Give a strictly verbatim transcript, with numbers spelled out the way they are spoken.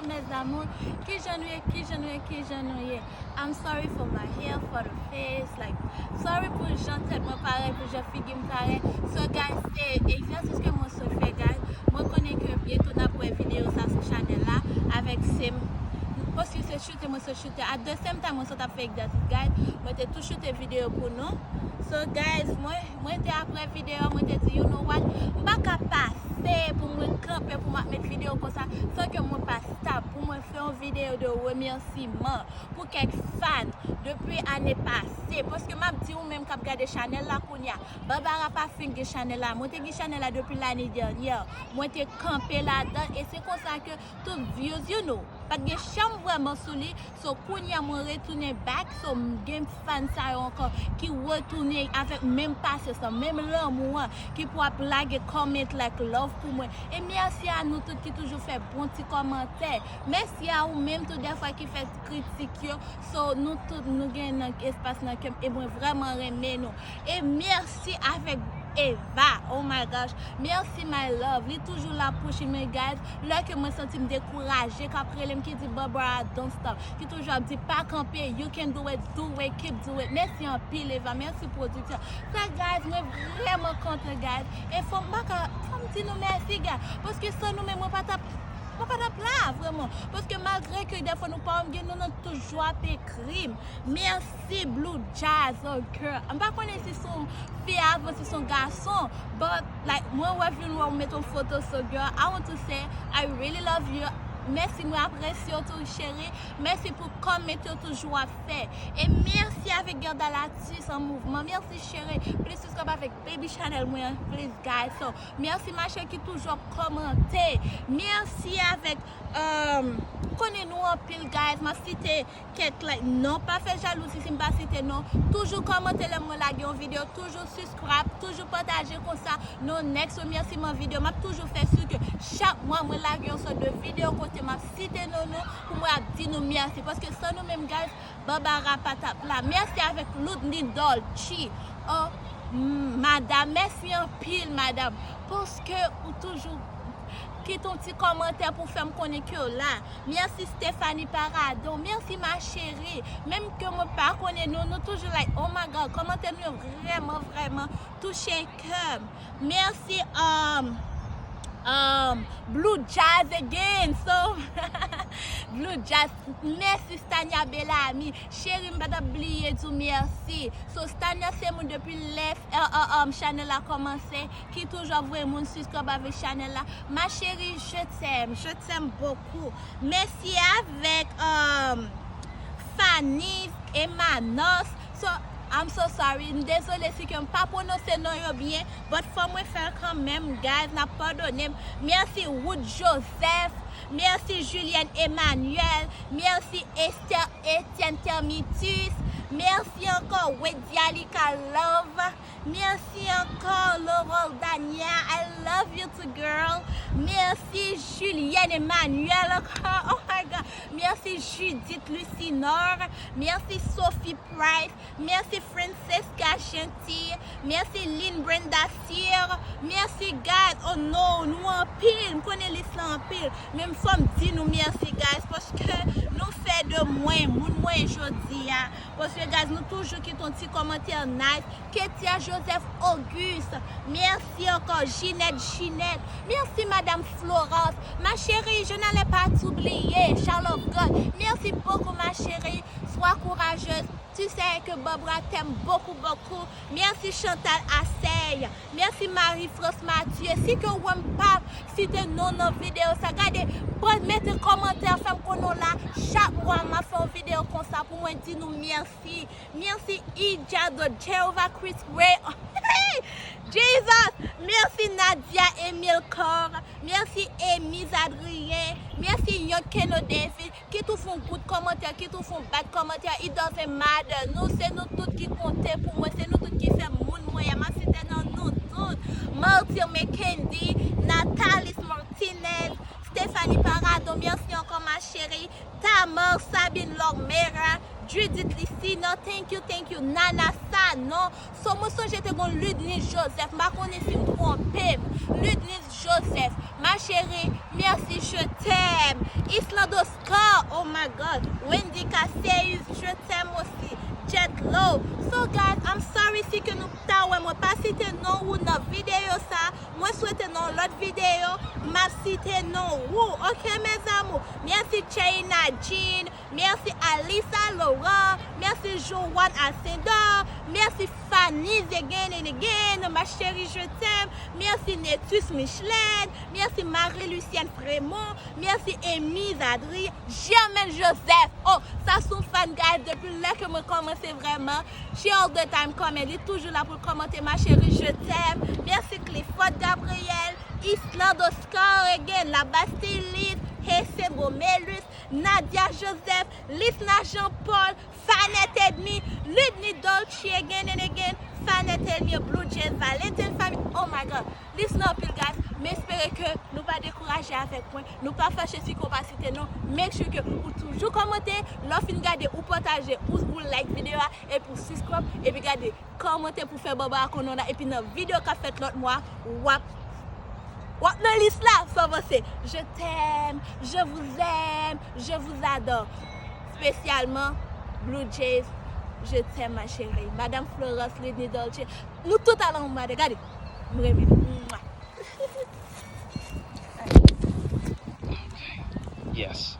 Mes amours, kijan nou ye, kijan nou ye, kijan nou ye? I'm sorry for my hair, for the face, like, sorry pou jan tèt mwen parèt, pou jan figi m parèt. So guys, se egzèsis ke mwen sot fè, guys. Mwen konnen ke byento n ap wè videyo sa sou chanèl la avèk se m, paske se choute mwen sot choute. At the same time mwen sot ap fè egzèsis, guys. Mwen te tou choute videyo pou nou. So guys, mwen mwen te apre videyo, mwen te di, you know what, m pa ka pase pou mwen kanpe pou m ap met videyo konsa san ke mwen pa stop, pou mwen fè yon videyo de remèsiman pou kèk fan depi ane pase. Paske m ap di ou menm k ap gade chanèl la kounye a, Barbara pa fin gen chanèl la. Mwen te gen chanèl la depi lane dènyè. Mwen te kanpe ladan e se konsa ke tout views, you know, pa t gen chanm vrèman sou li. So kounye a mwen retounen back. So m gen fan sa yo ankò ki retounen avèk menm pasyans lan, menm lanmou an, ki pou ap lage comment, like, love pou mwen. E mèsi a nou tout ki toujou fè bon ti kòmantè. Mèsi a ou menm tou dèfwa ki fè kritik yo. So nou tout nou gen nan espas nan kè m e mwen vrèman renmen nou. E mèsi avèk Eva. Oh my gosh. Mèsi my love. Li toujou la pushing me, guys. Lè ke mwen santi m dekouraje, k ap rele m, ki di, Barbara, don't stop. Ki toujou ap di, pa kanpe, you can do it, do it, keep do it. Mèsi anpil Eva, mèsi pwodiktè. Sa guys, mwen vrèman kontan guys. E fò m pa ka, fò m di nou mèsi guys. Paske san nou menm mwen pa t ap, mwen pa t ap la vrèman. Paske malgre ke dèfwa nou pa wè m gen nou nan toujou ap ekri m. Mèsi Blue Jazz, oh girl. M pa konnen si se yon fi avan, si se yon gason, but like mwen wè vin wè w met yon foto, so girl, I want to say I really love you. Mèsi, mwen apresye w tou cheri. Mèsi pou comment yo toujou ap fè. E mèsi avèk Gerda Latis an mouvman. Mèsi cheri. Plis subscribe avèk baby channel mwen an, please guys. So mèsi ma cheri ki toujou ap kòmante. Mèsi avèk um, m konnen nou anpil guys. M ap site kèk like non, pa fè jalouzi si m pa site non. Toujou kòmante lè mwen lage yon videyo, toujou subscribe, toujou pataje konsa. Non, next remèsiman videyo, m ap toujou fè si ke chak mwa mwen lage yon sòt de videyo kote m ap site non nou pou mwen ap di nou mèsi. Paske san nou menm guys, Barbara pa t ap la. Mèsi avèk Loudny Dolce. Oh, m, madam, mèsi anpil madam. Paske ou toujou kite yon ti kòmantè pou fè m konnen ke w la. Mèsi Stéphanie Paradon. Mèsi ma chérie. Menm ke mwen pa konnen nou, nou toujou like, oh my God, kòmantè nou yo vrèman, vrèman touche kè m. Mèsi um, um, Blue Jazz again. So, Blue Jazz, mèsi Stania Bellamy. Cheri, m pa t ap bliye di w mèsi. So, Stania se moun depi lè uh, uh, um, chanèl la kòmanse, ki toujou ap voye moun subscribe avèk chanèl la. Ma chérie, je t'aime, je t'aime beaucoup. Mèsi avèk um, Fanny Emanos. So, I'm so sorry. M dezole si ke m pa pwononse non yo byen, but fò mwen fè l kanmenm, guys, n ap padone m. Mèsi Wood Joseph. Mèsi Julienne Emmanuel. Mèsi Esther Etienne Termitus. Mèsi ankò Wedialika Love. Mèsi ankò Laurel Dania. I love you too, girl. Mèsi Julienne Emmanuel ankò. Oh my God. Mèsi Judith Lucinor. Mèsi Sophie Price. Mèsi Francesca Gentil. Mèsi Lynn Brenda Cyr. Mèsi, guys. Oh no, nou anpil. M konnen lis la anpil. Men fò m di nou mèsi, guys, paske nou fè de mwen moun mwen jodi a. Paske, guys, nou toujou kite yon ti kòmantè nice. Ketia Joseph Auguste, mèsi ankò. Ginette, Ginette, mèsi madam Florence. Ma chérie, je n'allais pas t'oublier, Charles of God. Merci beaucoup, ma chérie. Sois courageuse. Tu sais que Barbara t'aime beaucoup, beaucoup. Merci Chantal Assey. Merci Marie-France Mathieu. Si ke w wè m pa site non nan videyo sa, gade, pran mete kòmantè, fè m konnen w la. Chak mwa, m ap fè yon videyo konsa pou mwen di nou mèsi. Mèsi Ija de Jehovah Christ Way. Jesus! Mèsi Nadia Emilcor. Mèsi Emise Adrien. Mèsi Young Keno David. Kit ou fè yon good kòmantè, kit ou fè yon bad kòmantè, it doesn't matter. Nou, se nou tout ki konte pou mwen, se nou tout ki fè moun mwen ye. M ap site nan nou tout. Martyr Mekendi, Nathalie Martinez, Stephanie Paradon, mèsi ankò ma chérie. Tamar, Sabine Lormera, Judith Licina, thank you, thank you. Nana Sanon, so mwen sonje te gon Ludnise Joseph, m pa konnen si m twonpe m. Ludnise Joseph, ma chérie, Merci, je t'aime. Islando Scar, oh my God. Wendy Caceus, je t'aime aussi. Jet Low. So guys, I'm sorry si ke nou ta wè mwen pa site non ou nan videyo sa. Mwen swete nan lòt videyo, m ap site non ou. Ok, mes amours. Merci, Cheyna Jean. Merci, Alissa Laurent. Merci, Joanne Ascendor. Merci, Fanny, again and again. Ma chérie, je t'aime. Merci, Netus Micheline. Merci, Marie-Lucienne Frémont. Merci, Amy Zadri. Germaine Joseph. Oh, sa se yon fan, guys, depi lè ke mwen kòmanse vrèman. She all the time comment. Li toujou la pou l kòmante, ma chérie, je t'aime. Merci, Clifford Gabriel. Islando Scar again. La Bastille Liz. Hesse Gomelus. Nadia Joseph. Lisna Jean Paul. Fanette Edmi. Ludney Dolce again and again. Fanette Edmi. Blue Jays. Valentin Famille. Oh my God. Lis nan anpil, guys. M espere ke nou pa dekouraje avèk mwen. Nou pa fache si ke w pa site non. Make sure ke ou toujou kòmante. Lè w fin gade, ou pataje, ou, ou like videyo a, epi ou subscribe, epi gade, kòmante pou fè baba a konnen w la, epi nan videyo k ap fèt lòt mwa, w ap, w ap nan lis la, san panse. Je t'aime, je vous aime, je vous adore. Spécialement, Blue Jays, je t'aime, ma chérie. Madame Florence, Ludney Dolce, nou tout alanmou, gade. M renmen nou. Mwa. Yes.